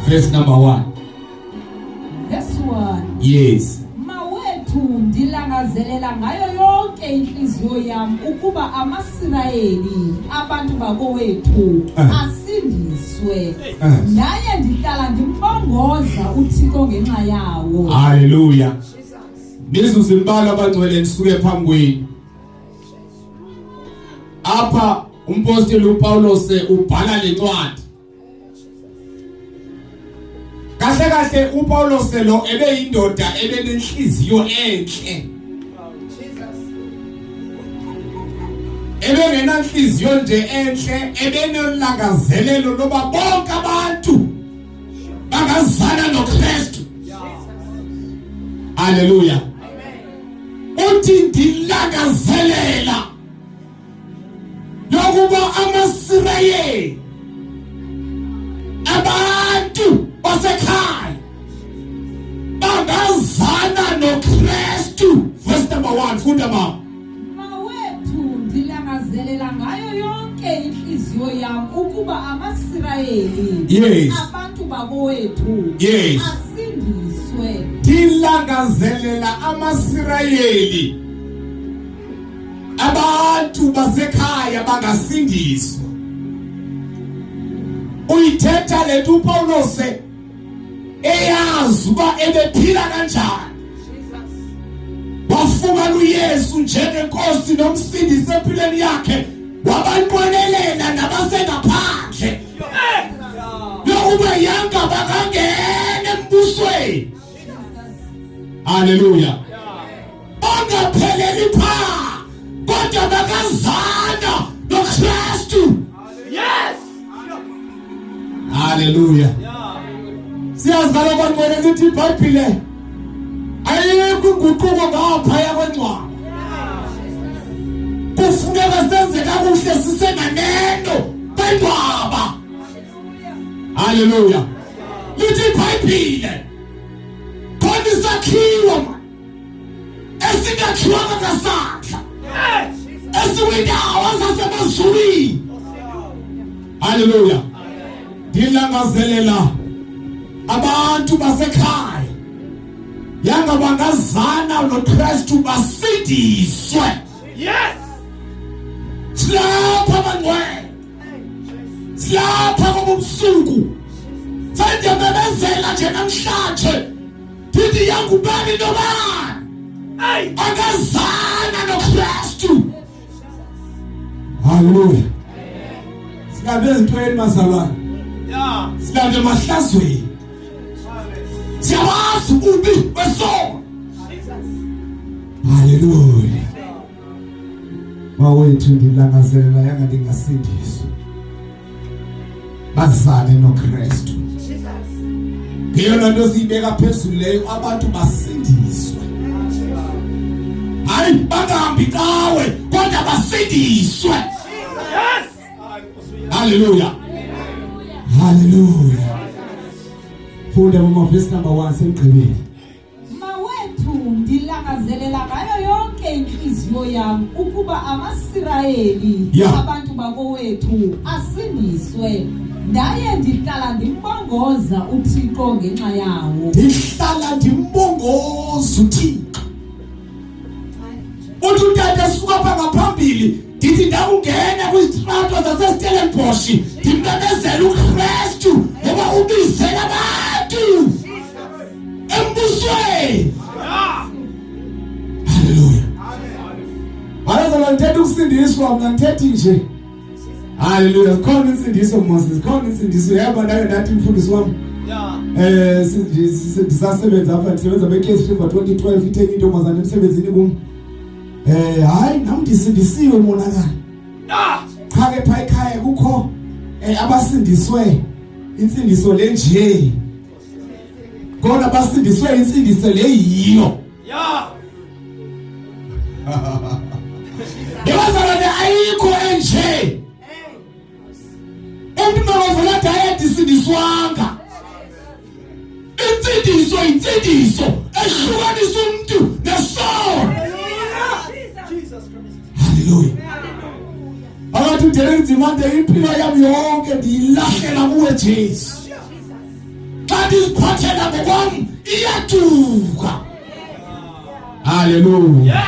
Verse number 1. Verse 1. Yes. Mawethu ndilangazelela ngayo yonke inhliziyo yam ukuba amaSirayeli abantu bakowethu asindiswe. Ndaye ndihlala ndimbongoza uThixo ngenxa yawo. Hallelujah. Mizuzu imbalwa abangcwele nisuke phambi kwenu. Apha umpostoli uPawulos ubhala lencwadi. Kahle kahle uPawulos lo ebeyindoda ebenenhliziyo enhle. Ebengenanhliziyo nje enhle, ebenolangazelelo loba bonke abantu bangazana noKristu. Haleluya. Uthi ndilangazelela yokuba amaSirayeli abantu basekhaya bangazana noKristu. Verse number 1, funda mama. Mawethu ndilangazelela ngayo yonke inhliziyo yam ukuba amaSirayeli abantu bakowethu asindiswe. Ndilangazelela amaSirayeli abantu basekhaya bangasindiswa. Uyithetha lento uPawulos eyazi uba ebephila kanjani. Wafumana uYesu njengenkosi nomsindisi empilweni yakhe, wabanqwenelela nabasengaphandle yokuba yanga bakangena embusweni. Haleluya. Bangapheleli pha kodwa bakazana noKristu. Yes. Haleluya. Siyazi kaloku bantwana lithi iBhayibhile ayikho inguquko ngaphaya kwengcwaba. Kufuneka senze kakuhle sisenganeno kwengcwaba. Haleluya. Lithi iBhayibhile khona isakhiwo esingakhiwanga ngasandla esikwindawo zasemazulwini. Haleluya. Ndilangazelela abantu basekhaya yanga bangazana noKristu basindiswe. Yes. Silapha bangcwele. Silapha ngobusuku. Sendiyamemezela nje namhlanje. Ndithi yangubani nobani. Akazana noKristu. Haleluya. Silambe ezintweni bazalwane. Yeah. Silambe emahlazweni. Siyawazi ububi besono. Haleluya. Mawethu ndilangazelela yanga ndingasindiswa. Bazane noKristu. Ngeyona nto siyibeka phezulu leyo abantu basindiswe. Hayi bangahambi cawe kodwa basindiswe. Yes. Hallelujah. Hallelujah. Funda mama verse number 1 sengigqibile. Mawethu ndilangazelela ngayo yonke inhliziyo yam ukuba amaSirayeli abantu bakowethu asindiswe. Ndaye ndihlala ndimbongoza uThixo ngenxa yawo. Ndihlala ndimbongoza uThixo. Uthi utata esuka apha ngaphambili ndithi ndakungena kwizitrato zaseStellenbosch ndimemezela uKristu ngoba ubizela abantu embusweni. Haleluya. Balazala ndithetha ukusindiswa mna ndithethi nje. Haleluya. Zikhona insindiso Moses, zikhona insindiso. Yaba ndake ndathi mfundisi wami. Ndisasebenza apha ndisebenza beCase River 2012 ithenye intombazana emsebenzini kum. Hayi nam ndisindisiwe monakala. Cha ke pha ekhaya kukho abasindiswe insindiso le nje. Kona basindiswe insindiso le yiyo. Yeah. Yabazalwane ayikho enje. Umuntu makavula diet isindiswanga. Insindiso insindiso ehlukanisa umuntu nesono. Hallelujah. Phakathi uDerek Nzimande impilo yami yonke ndiyilahlela kuwe Jesu. Xa ndiziphathela ngokwam iyaduka. Haleluya. Yes.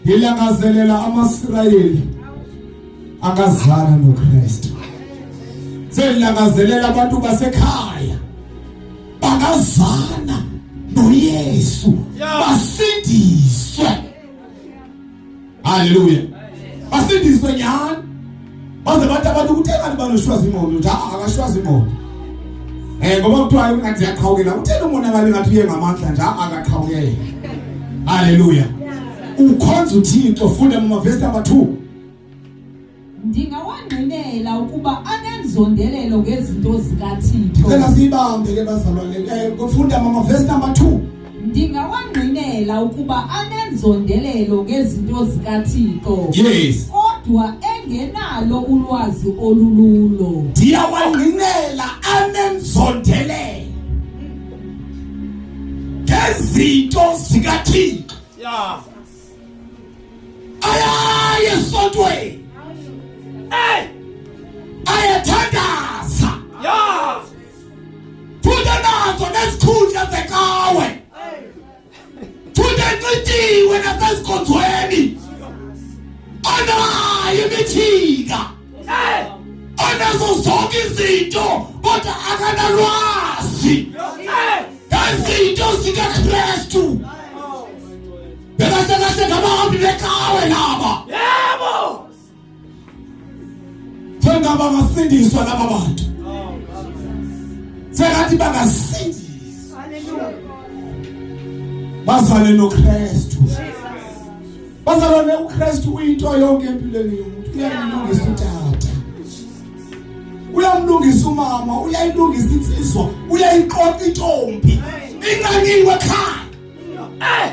Ngilangazelela amaSirayeli akazana noKristu. Selilangazelela abantu basekhaya bakazana noYesu basindiswe. Haleluya. Basindiswe nyhani. Baze bathi abantu kutheni banoshwaza ingqondo nje akashwaza ingqondo. Eh ngoba kuthiwa ingathi ziyaqhawukela utheni umonakalo ngathi uye ngamandla nje akaqhawukele. Haleluya. Ukhonza uThixo funda mama verse number 2. Ndingawangqinela ukuba anenzondelelo ngezinto zikaThixo. Cela siyibambe ke bazalwane. Eh funda mama verse number 2. Ndingawangqinela ukuba anenzondelelo ngezinto zikaThixo. Yes. Kodwa engenalo ulwazi olululo. Ndiyawangqinela anenzondelelo ngezinto zikaThixo. Yeah. Ayaye esontweni. Hey. Ayathandaza. Yeah. Futhi nazo nezikhundla zekawe. Futhi encitiwe nasezikonzweni. Anayo imithika. Hey. Anazo zonke izinto kodwa akanalwazi. Hey. Ngezinto zikaKristu. Bekahle kahle ngabahambi becawe laba. Yebo. Sengaba bangasindiswa laba bantu. Sengathi bangasindiswa. Bazale noKristu. Bazalwane uKristu uyinto yonke empilweni yomuntu. Uyamlungisa utata. Uyamlungisa umama, uyayilungisa insizwa, uyayiqoqa intombi. Incanyiwe ekhaya. Hey.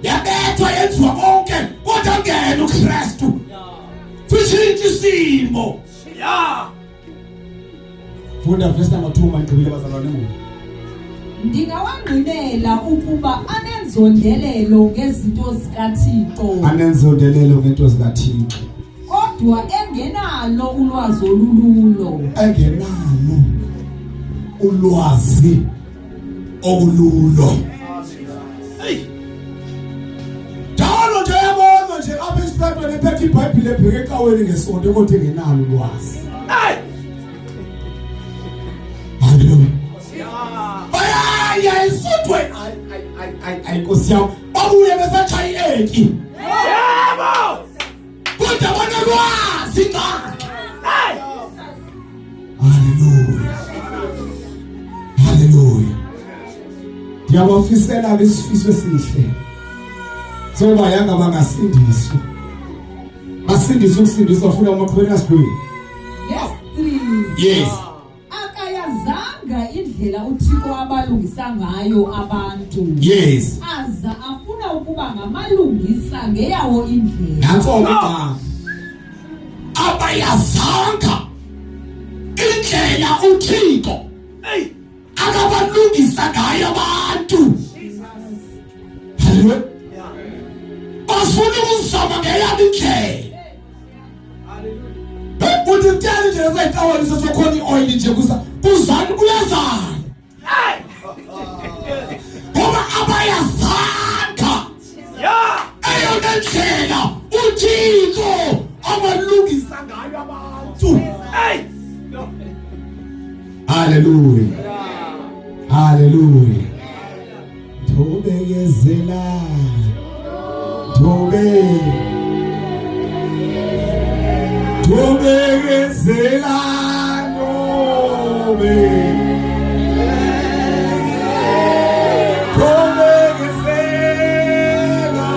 Yabethwa yenziwa konke kodwa ngena uKristu. Sishintshe isimo. Yeah. Funda verse number 2 mangigqibile bazalwane ngoku. Ndingawangqinela ukuba anenzondelelo ngezinto zikaThixo. Anenzondelelo ngento zikaThixo. Kodwa engenalo ulwazi olululo. Engenalo ulwazi okululo. Hey. Njalo nje yabona nje apha esitratweni ephethe iBhayibhile ebheke ecaweni ngesonto kodwa engenalo ulwazi. Hey. Haleluya. Yeah. Bayaya esontweni. Ay ay ay ay ay Nkosi yami. Babuye besatshaya ieki. Yebo. Kodwa banolwazi ngakhe. Hey. Haleluya. Haleluya. Ndiyabafisela isifiso esihle. Soba yanga bangasindiswa. Basindiswe ukusindiswa funa amaqhubeka sigwini. Yes 3. Yes. Akayazanga indlela uThixo abalungisa ngayo abantu. Yes. Aza afuna ukuba ngamalungisa ngeyawo indlela. Nanso igama. Abayazanga indlela uThixo Hey. akabalungisa ngayo abantu. Haleluya. Yeah. Bafuna ukuzama ngeyabo indlela. Hallelujah. Uthi kutheni nje secaweni sesokhona i-oil nje kusa kuzani kuyazana. Hey. Ngoba abayazanga Yeah. eyona ndlela uThixo abalungisa ngayo abantu. Hey. Haleluya. Haleluya. Thobekezela. Thobe. Thobekezela nobe. Thobekezela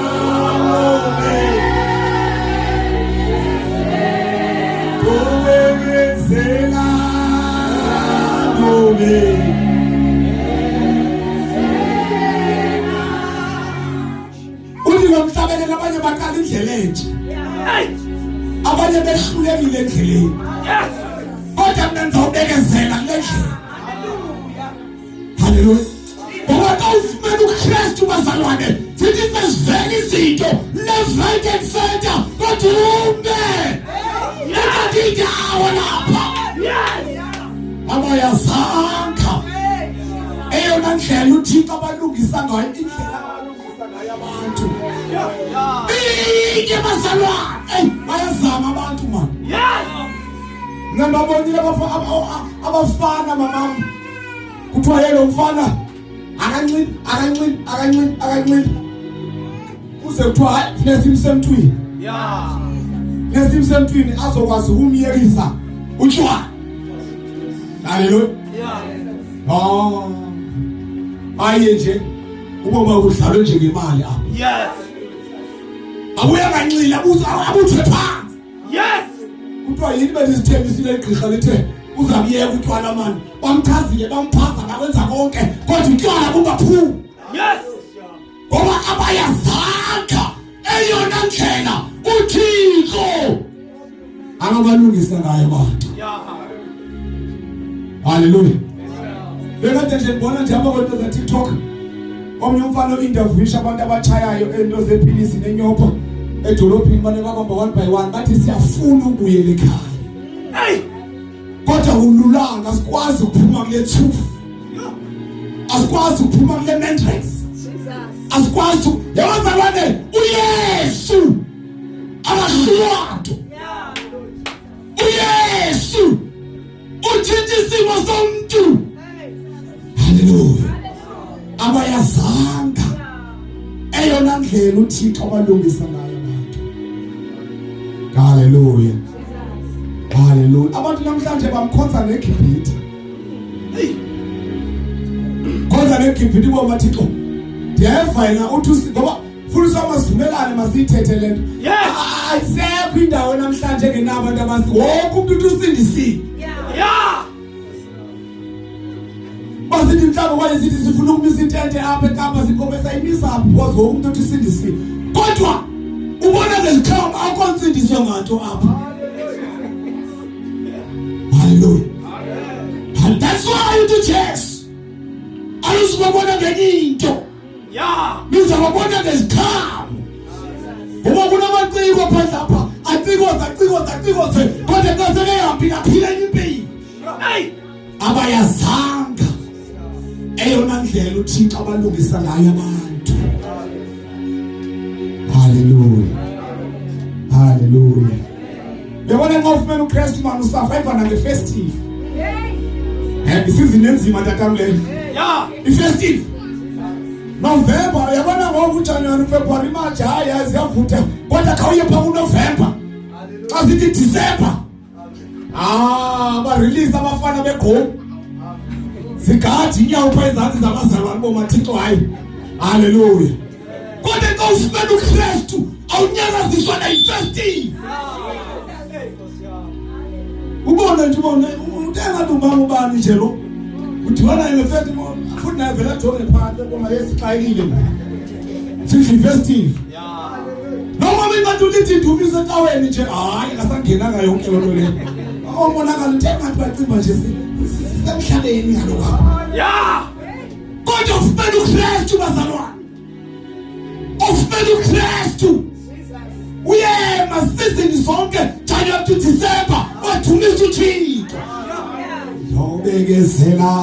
nobe. Thobekezela nobe. Uthi lo mhlabeleli abanye baqala indlela entsha. Hey. Abanye behlulekile endleleni. Yes. Kodwa mina ngizawubekezela kule ndlela. Haleluya. Ngoba xa ufumene uKristu bazalwane, sithi sesivela izinto left right and center kodwa ume. Uthathe indawo lapha. Yes. Abayazanga. Eyona ndlela uThixo abalungisa ngayo, indlela abalungisa ngayo abantu. Inye bazalwane, eyi bayazama abantu man. Yes. Mna ndibabonile abafana mamam. Kuthiwa yelo mfana akanxibi, akanxibi, akanxibi, akanxibi. Kuze kuthiwa hayi funeka simse emntwini. Yeah. Funeka simse emntwini azokwazi ukumyekisa utywala. Haleluya. Yeah. Oh. Aye nje ubomi kudlalwe nje ngemali apha. Yes. Abuye anganxili abuze abuthwe phansi. Yes. Kuthiwa yini belizithembisile igqirha lithe uzamyeka utywala mani. Bamchazile bamphaza bakwenza konke kodwa utywala bungaphumi. Yes. Ngoba abayazanga eyona ndlela uThixo akabalungisa ngayo abantu. Yeah. Haleluya. Bekade nje ndibona nje apha kwento zeTikTok. Omnye umfana o-interviewisha abantu abatshayayo ento zephilisi nenyopho edolophini bane babamba one by one bathi siyafuna ukubuyela ekhaya. Hey. Kodwa kululanga asikwazi ukuphuma kule thufu. Asikwazi ukuphuma kule mandrax. Asikwazi yabazalwane uYesu akahlulwa nto. uYesu utshintsha isimo somntu. Haleluya. Abayazanga eyona ndlela uThixo abalungisa ngayo abantu. Haleluya. Haleluya. Abantu namhlanje bamkhonza neGibhithe. Khonza neGibhithe iboma Thixo. Ndiyeva yena uthi ngoba funa usama sivumelane masiyithethe le nto. Yes. Ayisekho indawo namhlanje engenabo abantu abasi wonke umuntu uthi usindisiwe. Yeah. Basithi mhlawumbe kwaye sithi sifuna ukumisa intente apha eKapa siqobe sayimisa apha because wonke umuntu uthi usindisiwe. Kodwa ubona ngeziqhamo akho nsindiso nganto apha. Hallelujah. And that's why uthi Jesu ayizubabona ngenye into. Yeah. Nizababona ngeziqhamo. Ngoba kunamaciko phandle apha acikoze acikoze acikoze kodwa xa sekehambile aphila enye impilo. Hey. Abayazanga eyona ndlela uThixo abalungisa ngayo abantu. Hallelujah. Hallelujah. Uyabona xa ufumene uKristu mani usurvive nangefestive. Eh isizini enzima tatam leyo. Yeah. Ifestive. November uyabona ngoku uJanuary, February, March hayi hayi ziyavutha kodwa khawuye pha kuNovember. Xa sithi December. Ah, ba release abafana begqom. Zigadi inyawo pha ezantsi zabazalwane bomathixo hayi. Hallelujah. Kodwa xa ufumene uKristu awunyakaziswa nayifestive. Ubone nje ubone umuntu engathi umama ubani nje lo. Udibana naye ngefestive futhi naye vele ajonge phansi ebona yesixakile. Sidla ifestive. Noma bengathi ulithi indumiso ecaweni nje hayi ngasangenanga yonke loo nto leyo. Omonakalo uthe ngathi bacimba nje sisemhlabeni kaloku apha. Yeah. Kodwa ufumene uKristu bazalwane. Ufumene uKristu. Uyema season zonke January to December wadumisa uThixo. Ndobekezela.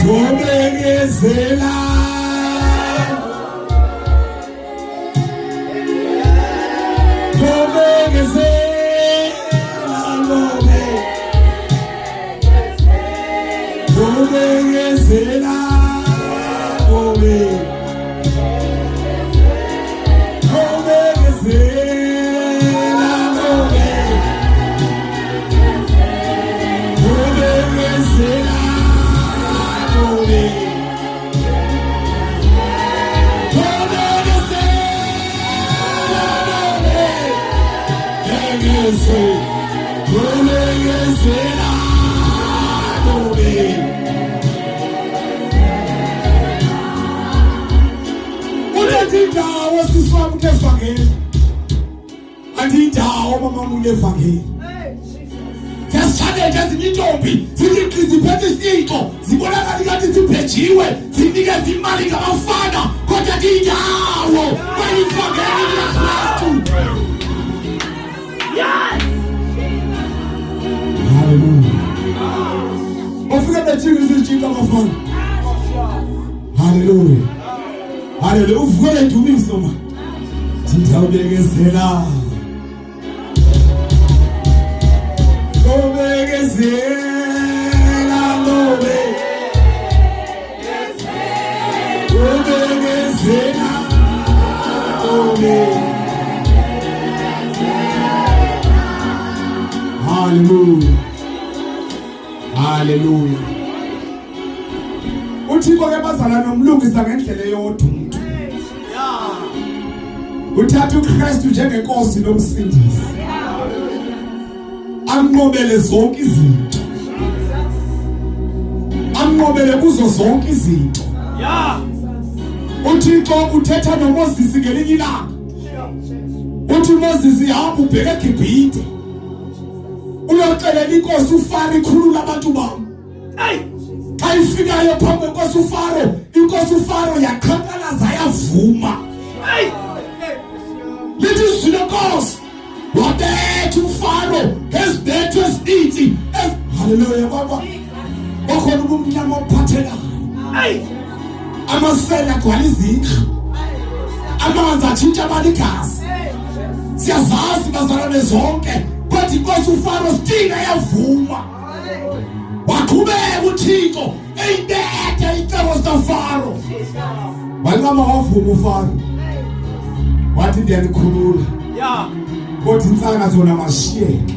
Ndobekezela. Ndobekezela ndobe. Ndobekezela ndobe. Ndobekezela ndobe. Ndobekezela ndobe. Ndobekezela ndobe. Unendawo sisi wami kule Andindawo mama kule vangeli. Siyasitshalela ezinye intombi zithi gqi ziphethe isixo zibonakala ingathi zibhejiwe zinikeza imali ngabafana kodwa ndiyindawo kweli vangeli likaKristu. Yes. Hallelujah. uThixo abafana. Haleluya. Haleluya, uvukele indumiso ma. Ndawubekezela. Ubekezela lobe. Ubekezela lobe. Haleluya. Haleluya. uThixo ke bazalwane nomlungisa ngendlela eyodwa umuntu. Uthatha uKristu njengenkosi nomsindisi. Amnqobele zonke izinto. Amnqobele kuzo zonke izinto. uThixo uthetha noMoses ngelinye ilanga. Uthi Moses hamba ubheke eGibhite. Uyoxelela inkosi uFaro ikhulula abantu bami. Xa ifikayo phambi kwenkosi uFaro, inkosi uFaro yaqhankqalaza yavuma. Lithi izwi lenkosi wabetha uFaro ngezibetho ezininzi. Haleluya baba. Bakhona ubumnyama obuphathekayo. Amasela agcwala izindlu. Amanzi atshintsha abaligazi. Siyazazi bazalwane zonke. Kodwa inkosi uFaro still yavuma. Waqhubeka uThixo eyibetha icebo sikaFaro. Wancama wavuma uFaro. Wathi ndiyanikhulula. Kodwa intsana zona mashiyeke.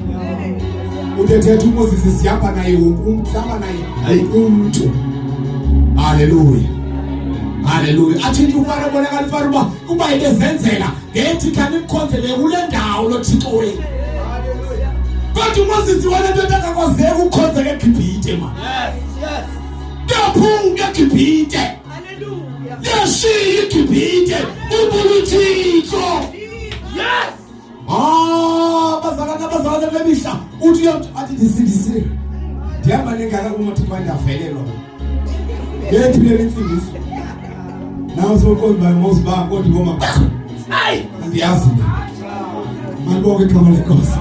Uthethetha uMoses sihamba naye wonke umuntu, sihamba naye umuntu. Haleluya. Haleluya. Athi uFaro bonakala uFaro uba ibezenzela ngethi khanimkhonzele kule ndawo lo Thixo wenu. Kodwa uMoses wona into engakwazeki ukukhonzeka eGibhite man. Yes, yes. Liyaphuma eGibhite. Hallelujah. Liyashiya iGibhite. Ubuka uThixo. Yes. Ah, bazalwane abazalwane kule mihla uthi athi ndisindisiwe. Ndihamba nengaka kumathixo andavelelwa. Yethu le nsindiso. Nawe soqonda ngozibamba kodwa ngoma. Hey. Andiyazi. Malibonke igama lenkosi.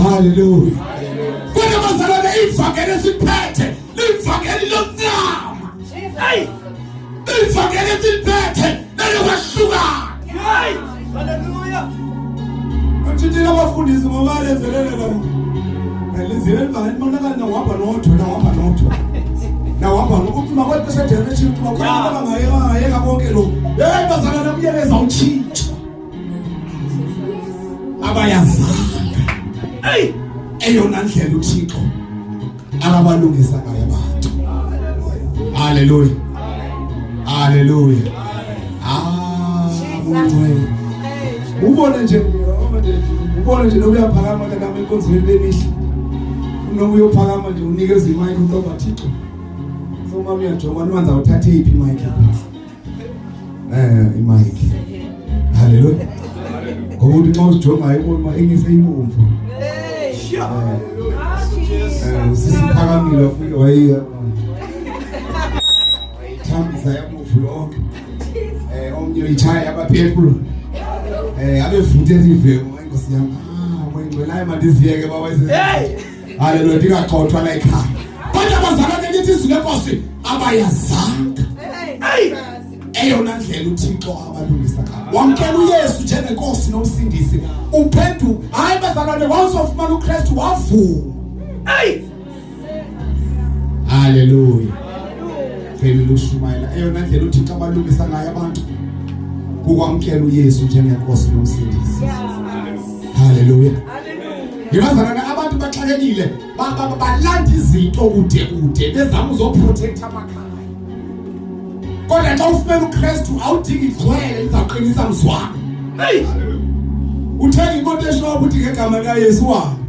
Haleluya. Kodwa bazalwane ivangeli esiphethe, livangeli lomnyama. Hey. Ivangeli esiphethe lelokwahlukana. Hey. Hallelujah. Uthintile abafundisi ngoba lenzelele kaloku. Lizile livangeli libonakala nawuhamba nodwa, nawuhamba nodwa. Nawuhamba nodwa. Uthi makwexesha generation uthi makhona abangayeka konke lokhu. Hey bazalwane kuyeleza utshintsho. Abayazanga. Hey. Eyona ndlela uThixo akabalungisa ngayo abantu. Haleluya. Haleluya. Ah, ungcwele. Ubone nje ubone nje nokuyaphakama kanami enkonzweni lemihla. Noma uyophakama nje unikeza imic uqoba Thixo. So mama uyajonga noma ngizawuthatha iphi imic. Imic. Haleluya. Ngoba uthi xa usijongayo ubona uba engise ibomvu. Usisiphakamile wafike wayiya. Wayithambisa yabovu yonke. Omnye uyitshaya yaba purple. Abevuthe ivemo inkosi yami. Ah, wengcwelayo mandiziyeke baba. Hey. Haleluya, ndingagxothwa la ekhaya. Kodwa bazalwane lithi izwi lenkosi abayazanga. Hey. Eyona ndlela uThixo abalungisa ngayo. Wamkela uYesu njengenkosi nomsindisi. Uphenduka. Hayi bazalwane wawuzofumana uKristu wavuma. Hey. Haleluya. Phela ushumayela eyona ndlela uThixo abalungisa ngayo abantu kukwamkela uYesu njengenkosi nomsindisi. Haleluya. Yibazalwane abantu baxakekile balanda izinto kude kude bezama uzoprotect amakhaya. Kodwa xa ufumene uKristu awudingi igcwele lizaqinisa mzwana. Hey. Uthenga imoto eshop uthi ngegama likaYesu wahambe.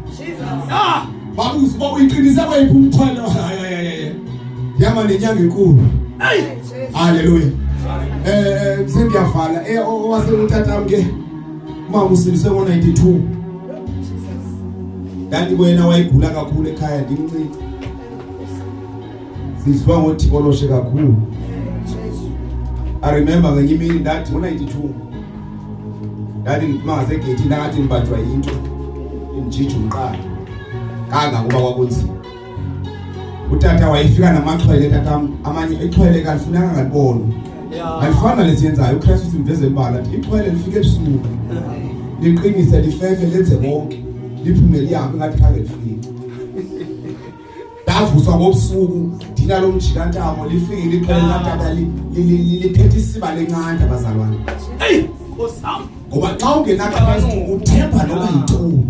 Ah. Babuza uba uyiqinise kweyiphi umthwalo. Hayi hayi hayi. Ndihamba nenyanga enkulu. Hey. Haleluya. Sengiyavala. Owase utatam ke mama usindiswe ngo-92. Ndandikwena wayegula kakhulu ekhaya ndimncinci. Sidliwa ngothikoloshe kakhulu. I remember ngenye imini ndathi ngo-92 ndathi ndiphuma ngasegeyithini ndathi ndibanjwa yinto indijija umqala kangangoba kwakunzima. Utata wayefika namaxhwele tatam, amanye ixhwele kalifunanga ngalibona. Alifana lesiyenzayo uKristu simvezela ibala athi ixhwele lifike ebusuku. Liqinise lifefe lenze konke. Liphume lihambe ngathi khange lifike. Ndavuswa ngobusuku ndinalo mjikantamo lifikile ixhwele latata liphethe isiba lencanda bazalwane. Hey, Nkosi yami. Ngoba xa ungenaKristu uthemba noba yintoni.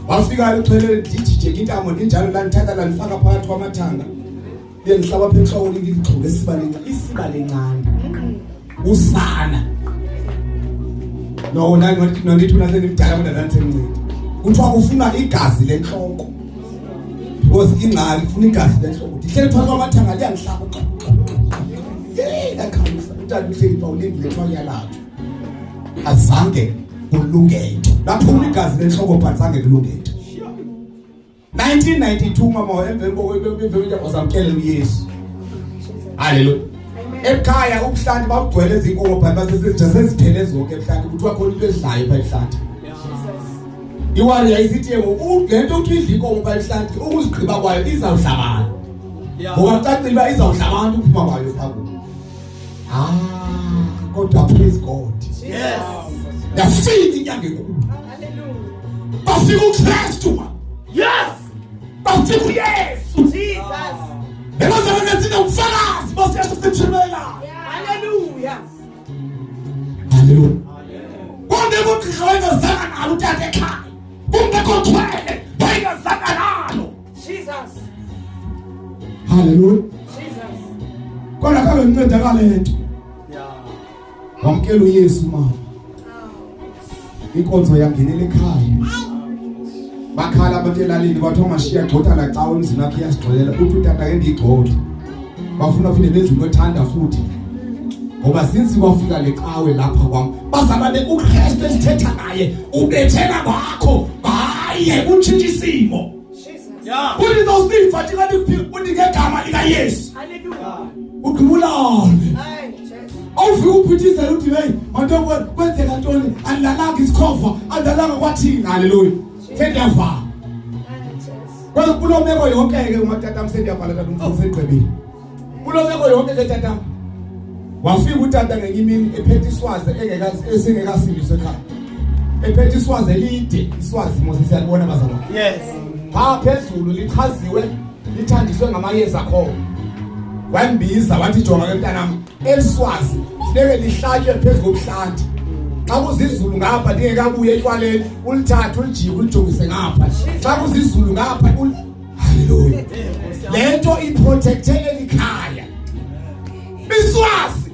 Wafika lixhwele ndijijeke intamo ndinjalo landithatha landifaka phakathi kwamathanga. Liyandihlaba apha entloko lindixhume isiba lenca isiba lencanda. Usana. No nondithi unasendimdala kodwa ndandisemncinci. Kuthiwa kufuna igazi lentloko. Because ingxaki ifuna igazi lentloko. Ndihleli phakathi kwamathanga liyandihlaba. Yeyi ndakhamisa. Utata uhleli pha ulindile kuthiwa kuyalatshwa. Azange kulunge nto. Laphuma igazi lentloko but zange kulunge nto. 1992 mama emveni kokuba wazamkela uYesu. Haleluya. Ekhaya ubuhlanti babugcwele izinkomo but basesezijase zonke ebuhlanti kuthiwa khona into edlayo pha ebuhlanti. Iwari yayisithi ke ngoku le nto uthi idla inkomo pha ebuhlanti ukuzigqiba kwayo izawudla abantu. Ngoba kucacile uba izawudla abantu ukuphuma kwayo pha kubo. Ah, kodwa praise God. Yes. Yafika inyanga enkulu. Hallelujah. Bafika uKristu. Yes. Bafika uYesu. Jesus. Ebazalwane sinobufakazi boSesu sithumela. Hallelujah. Haleluya. Kungekho ugqirha wayengazanga nalo utata ekhaya. Kungekho thwele wayengazanga nalo. Jesus. Haleluya. Jesus. Kodwa khange ngincedakale nto. Wamkela uYesu mama. Inkonzo yangenela ekhaya. Bakhala abantu elalini bathi ungashiya gxotha la cawa emzini wakhe iyasigxolela uthi utata ke ndiyigxothe. Bafuna phinde benze into othanda futhi. Ngoba since kwafika le cawe lapha kwam bazalwane uKristu esithetha ngaye ubethela kwakho ngaye utshintsha isimo. Jesus. Yeah. Uthi uzosifa nje kanti uthi ngegama likaYesu. Hallelujah. Ugqibulane. Ay, Jesus. Awufika uphithizela uthi hey manto kwenzeka ntoni andilalanga isikhova andilalanga kwathini haleluya sendiyavala Ay, Jesus. Kwaye kuloo meko yonke ke umatata sendiyavala tata umfundisi egqibile kuloo meko yonke ke tata wafika utata ngenye imini ephethe iswazi esingekasindiswe ekhaya ephethe iswazi elide iswazi mose siyalibona bazalwane Yes. phaa phezulu lichaziwe lithandiswe ngamayeza khona wambiza wathi jonga ke mntanam eli swazi funeke lihlatywe phezu kobuhlanti xa kuzizulu ngapha ndingekabuye etywaleni ulithathe ulijike ulijongise ngapha xa kuzizulu ngapha haleluya le nto iprotecte eli khaya iswazi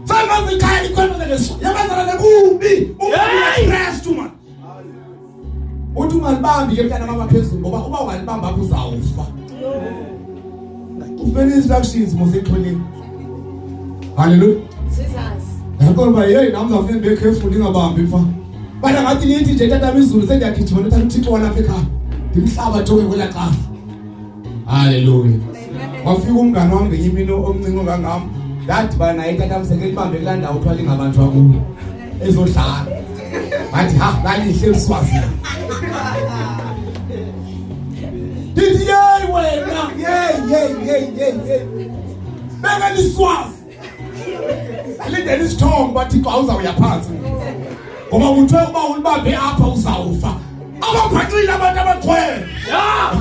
sangazi ikhaya likhona ngeswazi yabazalwane kubi uKristu man uthi ungalibambi ke mntana mama phezulu ngoba uba ungalibamba apho uzawufa ufene instructions mos exhweleni haleluya Jesus. yaqonda uba yeyi nam ndizawufuna ndibe careful ndingabambi mfa bana ngathi lithi nje tatam izulu sendiyagijima ndothatha uthixo walapha ekhaya ndimhlaba jonge kwelaa cala haleluya wafika umngane wam ngenye imini omncinci ongangam ndadibana naye tatam seke libambe kulaa ndawo kuthiwa lingabanjwa kuyo ezodlala ngathi ha lalihle eliswazini ndithi yeyi wena yeyi yeyi yeyi yeyi yeyi beke liswazi alindele isithongo bathi xa uzawuya phantsi ngoba kuthiwe uba ulibambe apha uzawufa ababhaqile abantu abagcwele Yeah.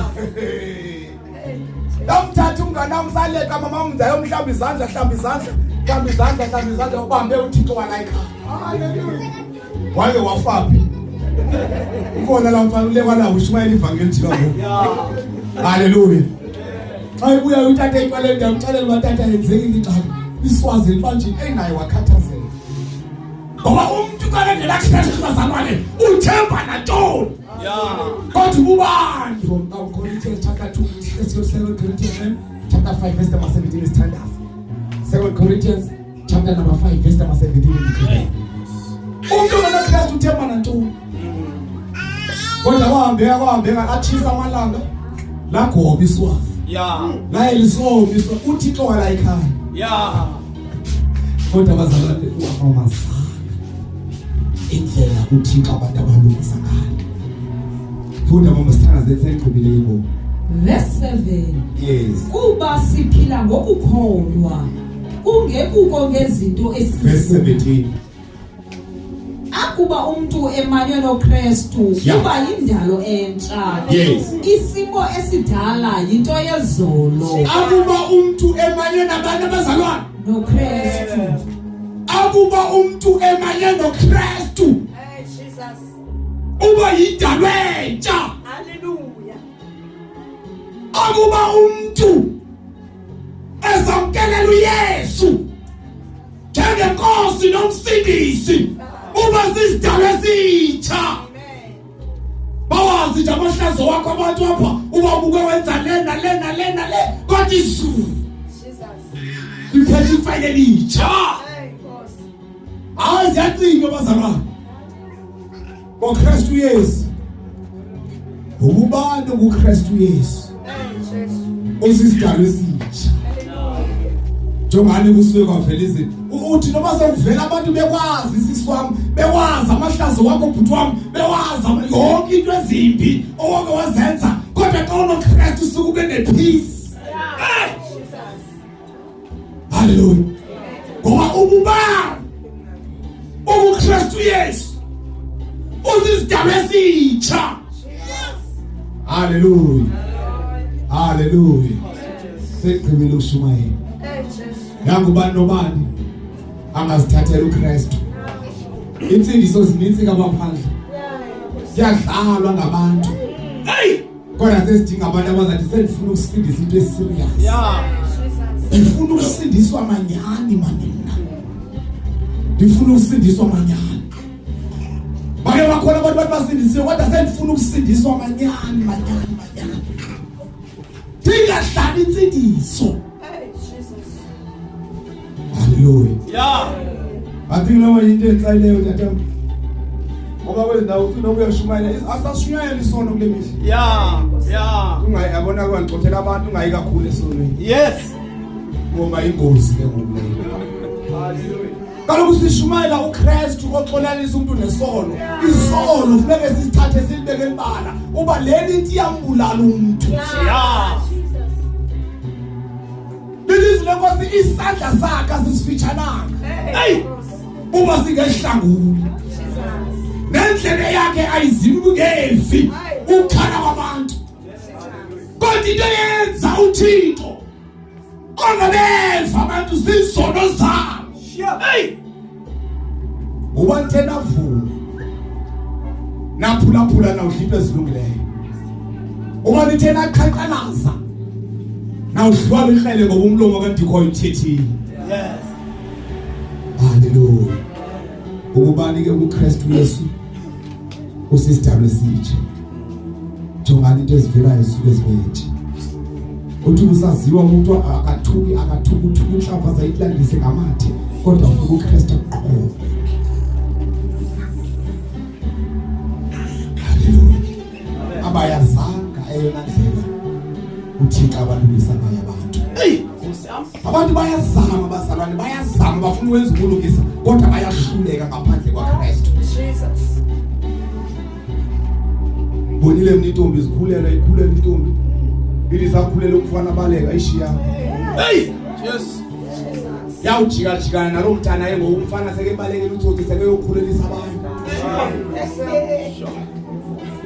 ndamthatha umngane wam saleqa mama mnzayo mhlamba izandla hlamba izandla hlamba izandla hlamba izandla ubambe uthixo wala ekhaya haleluya wake wafa phi ukhona la mfana ulekwa nawo ushumayela ivangeli jika ngoku haleluya xa ibuya utata etywaleni ndiyamxelela uba tata yenzekile ingxaki iswazi libanjini eyi naye wakhathazeka ngoba umntu xa engenakristu bazalwane uthemba nantoni Yeah. kodwa ububani Corinthians chapter 2 2 Corinthians chapter 5 verse number 17 isithandazo 2 Corinthians chapter number 5 verse number 17 umntu ongenakristu uthemba nantoni kodwa wahambeka kwahambeka atshisa amalanga lagoba iswazi Yeah. laye lisomiswa uthixo wala ekhaya Yeah. kodwa bazalwane uwamamazanga indlela uthixo abantu abalungisa ngayo Funda mama sithandaze senigqibile ke ngoku. Verse 7. Yes. Kuba siphila ngokukholwa kungekuko ngezinto Verse 17. Akuba umuntu emanywe noKristu kuba yindalo entsha. Yes. Isimo esidala yinto yezolo. Akuba umuntu emanywe nabantu abazalwane noKristu. Akuba umuntu emanywe noKristu. Hey Jesus. Uba yindalo entsha. Hallelujah. Akuba umuntu ezamkelela uYesu njengenkosi nomsindisi uba sisidalwa esitsha. Bawazi nje amahlazo wakho abantu apha uba ubuke wenza le nale nale nale kodwa izulu liphethe ifayile elitsha. Hayi ziyacinga bazalwane ngoKristu Yesu. Ububani kuKristu Yesu usisidalwa esitsha. Njengani kusuke kwavela izinto uthi noma sekuvela abantu bekwazi isisi wami, bewazi amahlazo wakho bhuti wami, bewazi yonke into ezimbi owake wazenza, kodwa xa unoKristu usuke ube nepeace. Hallelujah. Ngoba ububani uKristu Yesu usisidalwa esitsha. Hallelujah. Hallelujah. Segqibile ukushumayela. Yangubani nobani angazithathela uKristu. Insindiso zininzi kabaphandle. Kuyadlalwa ngabantu. Hey! Kodwa sesidinga abantu abazathi sendifuna ukusindisa into eserious. Yeah. Ndifuna ukusindiswa manyani mani mna. Ndifuna ukusindiswa manyani. Bake bakhona abantu bathi basindisiwe kodwa sendifuna ukusindiswa manyani manyani manyani. Ndingahlali insindiso. Hallelujah. Yeah. Athi lowo into entsayileyo tata. Ngoba kwezi ndawo ufuna ukuyashumayela asashunyayela isono kule mihla. Yeah. Yeah. Ungayabona kwangixoxela abantu ungayi kakhulu esonweni. Yes. Ngoba ingozi ke ngoku leyo. Hallelujah. Kaloku sishumayela uKristu oxolalisa umuntu nesono. Isono funeke sisithathe silibeke elibala uba leli into iyambulala umuntu. Yeah. Lilizwi lenkosi isandla sakhe asisifitshananga. Hey! Uma singehlanguli. Nendlela yakhe ayizimi kungevi ukukhala kwabantu. Kodwa into yenza uThixo ongabeva abantu zizono zabo. Hey! Uba nithe navuma naphulaphula nawudla into ezilungileyo. Uba nithe naqhaqhalaza nawudliwa likrele ngoba umlomo kaNdikhoyo uthethile. Yes. Hallelujah. Ukubani ke uKristu Yesu usisidalwa esitsha. Jongani into ezivelayo zisuke zibethe. Uthi usaziwa umuntu akathuki akathuki uthuka inhlamvu azayilandise ngamathe kodwa ufika uKristu aqobe. Hallelujah. Abayazanga eyona ndlela uThixo abalungisa ngayo abantu. Hey! Nkosi yami. Abantu bayazama bazalwane bayazama bafuna ukwenza ubulungisa kodwa bayahluleka ngaphandle kwaKristu. Jesus. Bonile mina intombi zikhulela ikhulela intombi. Ithi sakhulela umfana baleka ishiya. Hey! Yes. Yawujika jikana nalo mntana ye ngoku umfana sekebalekela utsotsi sekeyokhulelisa abanye.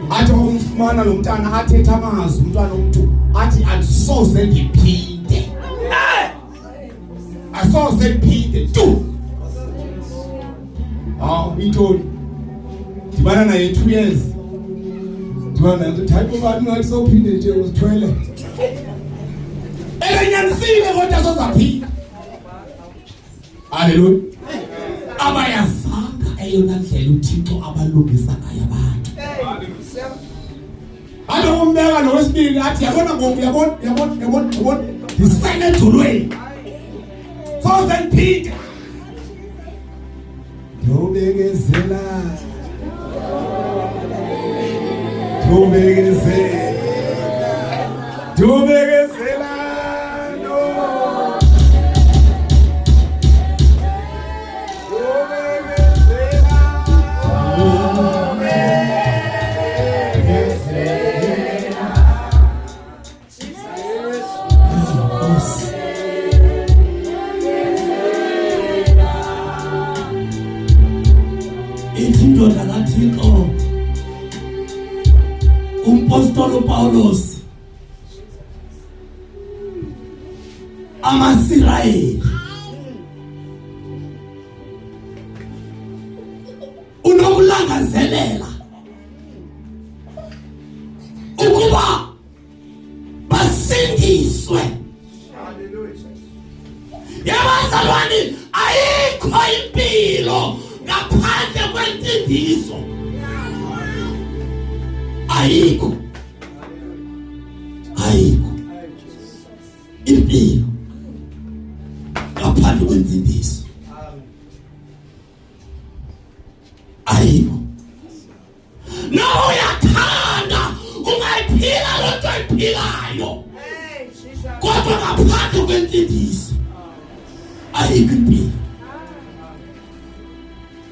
Athi ukumfumana lo mntana athethe amazwi umntwana umuntu athi andisoze ndiphinde. Asoze ndiphinde tu. Ah, intoni. Dibana naye 2 years. Dibana naye uthi hayi baba ngathi sophinde nje uzithwele. Ebenyanisile kodwa sozaphinda. Hallelujah. Abayazanga eyona ndlela uThixo abalungisa ngayo abantu. Alo umbeka lo wesibili athi yabona ngoku yabona yabona yabona yabona ndisayine edolweni. Soze ndiphinde. Ndobekezela. Ndobekezela. Ndobekezela. Ndobekezela. Umpostoli uPawulos amaSirayeli unokulangazelela ukuba basindiswe. Yabazalwane, ayikho impilo ngaphandle kwensindiso, ayikho, ayikho impilo ngaphandle kwensindiso, ayikho. Nawe uyathanda ungayiphila loo nto ayiphilayo, kodwa ngaphandle kwensindiso ayikho impilo,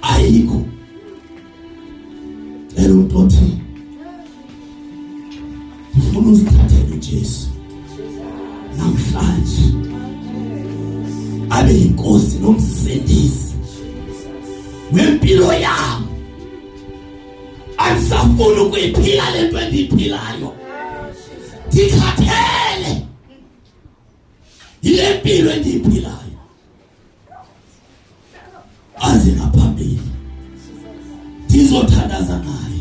ayikho. Cela umuntu othi ndifuna uzithathele uJesu namhlanje abe yinkosi nomsindisi wempilo yami. Andisafuni ukuyiphila le nto endiyiphilayo, ndikhathele yile mpilo endiyiphilayo. Aze ngaphambili ndizothandaza naye.